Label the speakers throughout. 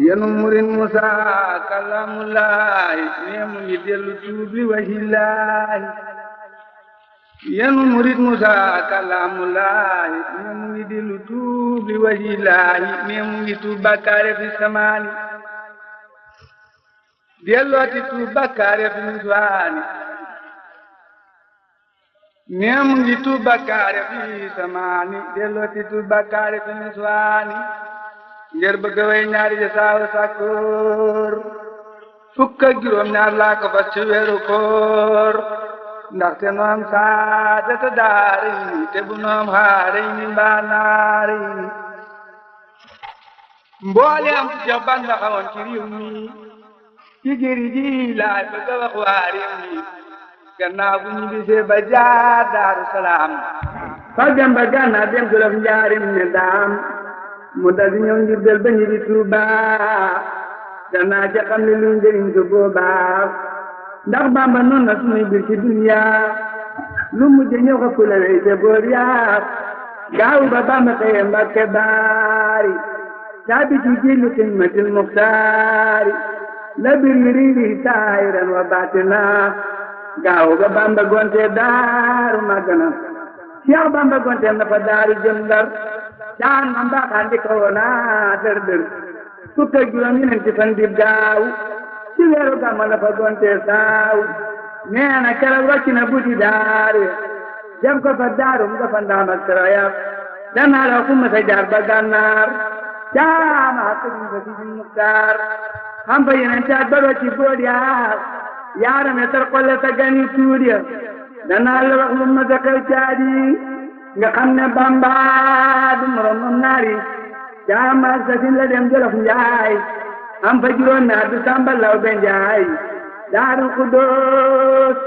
Speaker 1: yenu murin Musa kalamulaay ne mu ngi dellu tuub li wahilaay yenu murit Musa kalamulaay ne mu ngi dellu tuub li wahilaay ne mu ngi tuub bakkaare fi samaani dellooti tuub bakkaare fi niswaani ne mu ngi tuub bakkaare fi samaani dellooti tuub bakkaare fi niswaani ngir bëgg way ñaari ja saaw sakkoor fukk ak juróom ñaar laa ko fas ci weeru koor ndaxte noom saadata daari te bu noom xaari ni mbaa naari mboole am ci jox ban la xawoon ci réew mi ci giri ji laay bëgg a wax waa réew mi gannaaw bu ñu bisee ba jaar Daaru Salaam fa dem ba gànnaar dem Jolof njaarim ne daam mu dal di ñëw ngir del ba ñu di Tuuba danaa ca xam ne luy njëriñ ko boobaa ndax Bamba noonu na sunuy bir ci dunya lu mujj ñëw xa kula wey te boor yaa gaaw ba Bamba xëye Mbàkke baari caabi ci jillu xidmatil muxtaari la bir yi riiri saayiran wa baatina gaaw ba Bamba gonte daaru Magana Cheikh Bamba gonte na fa daaru jëm Ndar daan ma mbaaxaan di ko woona dër dër fukk ak juróom ñeenti fan di gaaw ci weeru gàmmu la fa gonte saaw nee na keroog wàcc na buti daare dem ko fa daarum nga fa ndaam ak sarayam danaa la xumma sa jaar ba gànnaar jaama ak sëriñ ba Sidi Muxtaar xam fa yeneen caat ba ci bood yaa yaarame tar xolle sa gani tuur ya danaa la wax lu ma sa xew caat yi nga xam ne Bamba du moroom naari jaama ak sasin la dem Jolof njaay am fa juróom naar du Samba Lawbe njaay Daaru Xudoos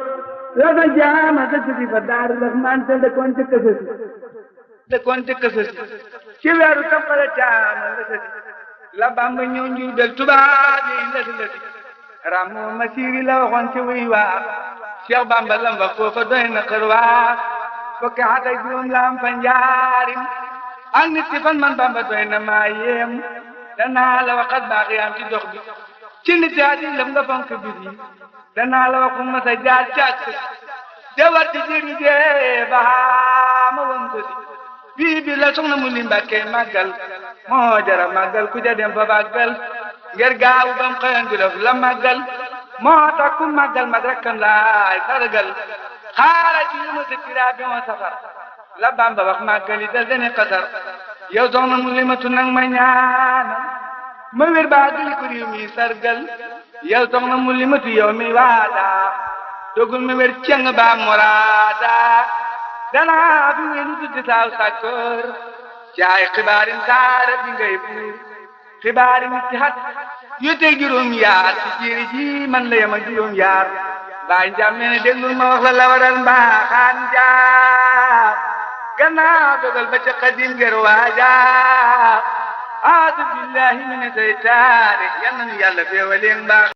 Speaker 1: la fa jaama sa sisi fa Daaru Rahmaan te dëkkoon ca Kësësi ci weeru Safar jaama la sësi la Bamba ñëw Njurbel tubaab yi lësi ramu masiri la waxoon ci wuy waa Cheikh Bamba lam wax foofa doy na xër waa fukki at ak juróom la am fa njaarim ak nit ci fan man Bamba doy na maa yéem danaa la waxat baax yaam ci dox bi ci nit yaa di lëm nga fonk bi yi danaa la waxu ma sa jaar càkk de war ci jiri jee baama wam ko si bii bi la soxna mu li Mbàkke màggal moo jara màggal ku ja dem fa màggal ngir gaawu bam xëyan Jolof la màggal moo tax ku màggal mag rakkam laay sargal xaara ci yu ma sa piraa bi moo safar la Bamba wax màggali dal dene xasar yow soxna mu limatu nag ma ñaanal ma wér baa gali ko réew mi sargal yow soxna mu limatu yow mi waada dogul ma wér ceng baa moraada danaa fi wéy lu tuddi saaw sàkkoor ci ay xibaarin saara bi ngay buur xibaarin ci xat yu teg juróom yaar ci jiiri ji man la yem ak juróom yaar baay njaam nee na déglul ma wax la waral mbaaxaan jaar gannaaw dogal ba ca xadim ger waaja aadu billahi mina seytaane yal na nu yàlla feewaleen mbaax